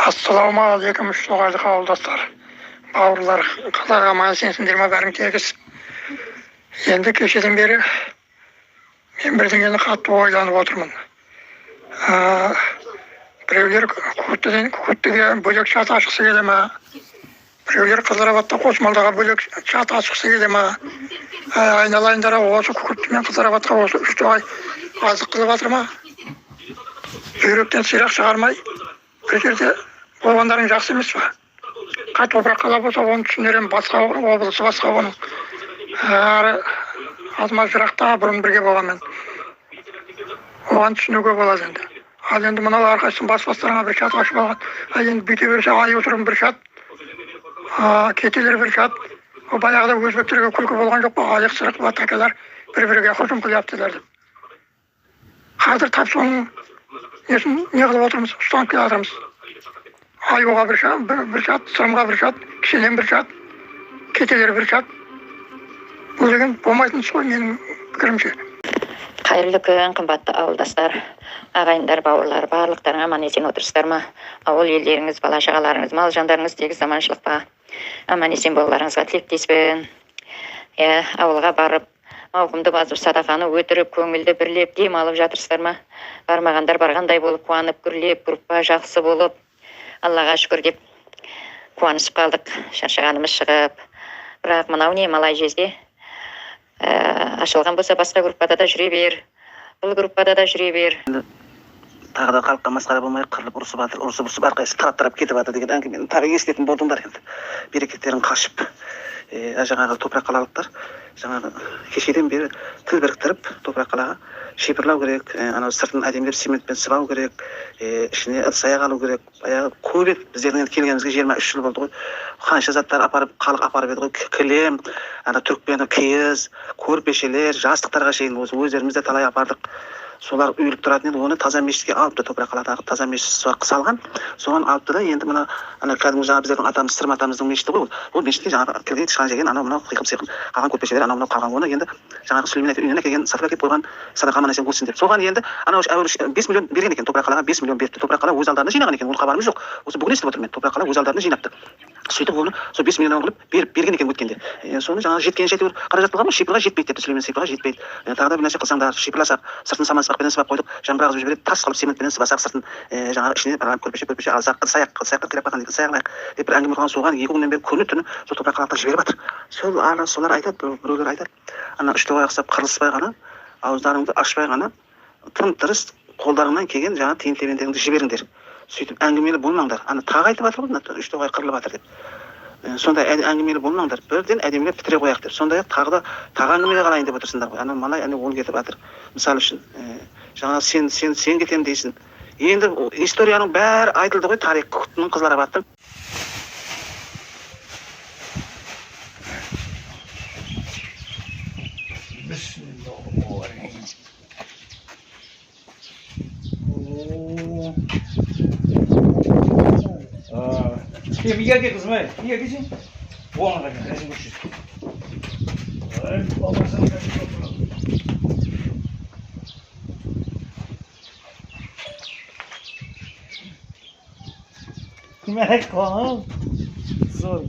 Ассалаумағалейкум, үштоғайлық ауылдастар, бауырлар, қалаға аман есенсіңдер ма, бәрің тегіс. Енді кешеден бері мен бірдеңені қатты ойланып отырмын. Біреулер Күттіге бөлек чат ашқысы келе ма? Біреулер Қызыларабадта Қосмалдаға бөлек чат ашқысы келе ма? Айналайындар, осы Күкіртті мен Қызыларабадқа осы Үштоғай азық қылып жатыр ма? Бүйректен сирақ шығармай бір жерде болғандарың жақсы емес па? Қай топырақ қала болса, оны түсінер едім, басқа облысы басқа оның. Әрі аз-маз жырақта бұрын бірге болғанмен. Оған түсінуге болады енді. Ал енді мынау әрқайсысын бас-бастарыңа бір чат ашып алған. Ал енді бүйте берсе, ай отырым бір чат, кетелер бір чат. О баяғыда өзбектерге күлкі болған жоқ па? Аяқ сырық батакалар бір-бірге hujum qilyaptilar деп. Қазір тап соның несін не қылып отырмыз, ұстанып келе жатырмыз. Аюға бір чат, бір чат, сырымға бір чат, кішіден бір чат, кетелер бір чат. Бұл деген болмайтын іс қой менің пікірімше. Қайырлы күн, қымбатты ауылдастар, ағайындар, бауырлар, барлықтарың аман есен отырсыздар ма? Ауыл елдеріңіз, бала шағаларыңыз, мал жандарыңыз тегіс аманшылық па? Аман есен болуларыңызға тілектеспін. Иә, ауылға барып, мауқымды басып, садақаны өтіріп, көңілді бірлеп дем алып жатырсыздар ма? Бармағандар барғандай болып қуанып, гүрлеп, группа жақсы болып, Аллаға шүкір деп қуанысып қалдық, шаршағанымыз шығып. Бірақ мынау не, малай жезде? Ашылған болса басқа группада да жүре бер, бұл группада да жүре бер. Тағы да халыққа масқара болмай қырылып ұрысып жатыр, ұрысып ұрысып әрқайсысы тарап тарап кетіп жатыр деген әңгімені тағы еститін болдыңдар енді. Берекеттерін қашып, жаңағы топырақ қалалықтар жаңағы кешеден бері тіл біріктіріп топырақ қалаға шипырлау керек, анау сыртын әдемілеп цементпен сыбау керек, ішіне ыдыс аяқ алу керек. Баяғы көп еді, біздердің енді келгенімізге 23 жыл болды ғой. Қанша заттар апарып, халық апарып еді ғой, кілем, ана түрікпені киіз, көрпешелер, жастықтарға шейін осы өздеріміз де талай апардық. Солар үйіліп тұратын еді, оны таза мешітке алыпты, топырақ қаладағы таза мешіт салған, соған алыпты да енді мына ана кәдімгі жаңағы біздердің атамыз, Сырым атамыздың мешіті ғой ол. Ол мешітке жаңағы кірген тышқан жеген анау мынау қиқым сиқым қалған көрпешелер анау мынау қалған, оны енді жаңағы Сүлеймен әке үйінен әкелген, сатып әкеліп қойған садақа аман есен болсын деп. Соған енді анау әуелі 5 миллион берген екен, топырақ қалаға 5 миллион беріпті. Топырақ қала өз алдарына жинаған екен, оның хабарымыз жоқ. Осы бүгін естіп отырмын мен, топырақ қала өз алдарына жинапты. Сөйтіп оны сол 5 миллион қылып беріп берген екен өткенде. Соны жаңағы жеткенше әйтеуір қаражат қылған ғой, шипырға жетпейді депті, Сүлеймен шипырға жетпейді. Тағы да бір нәрсе қылсаңдар, шипырласақ, сыртын саман сыбақпенен сыбап қойдық, жаңбыр ағызып жібереді, тас қылып цементпенен сыбасақ, сыртын, жаңағы ішіне бір көрпеше көрпеше алсақ, ыдыс аяқ, ыдыс аяқтар қирап қалған дейді, ыдыс аяқ алайық деп бір әңгіме қылған. Соған 2 күннен бері күні түні сол топырақ қалалықтар жіберіп жатыр. Сол ара солар айтады, біреулер айтады, ана үштоғай ұқсап қырылыспай ғана, ауыздарыңды ашпай ғана, тым тырыс қолдарыңнан келген жаңа тиын тебендеріңді жіберіңдер. Сөйтіп әңгімелі болмаңдар. Ана тағы айтып жатыр ғой, мына үштоғай қырылып жатыр деп. Сондай әңгімелі болмаңдар, бірден әдемілеп бітіре қояйық деп. Сондай-ақ тағы да тағы әңгімелі қалайын деп отырсыңдар ғой. Ана малай, ана ол кетіп жатыр. Мысал үшін, жаңа сен, сен, сен кетемін дейсің. Енді историяның бәрі айтылды ғой, тарих Күктінің Қызыларабаттың. Кел, кел, қызым, ей. Үйге келсең. Оңға кел, әзін көрші. Ай, бабасының қасында отырады. Мә, қуанам. Зор.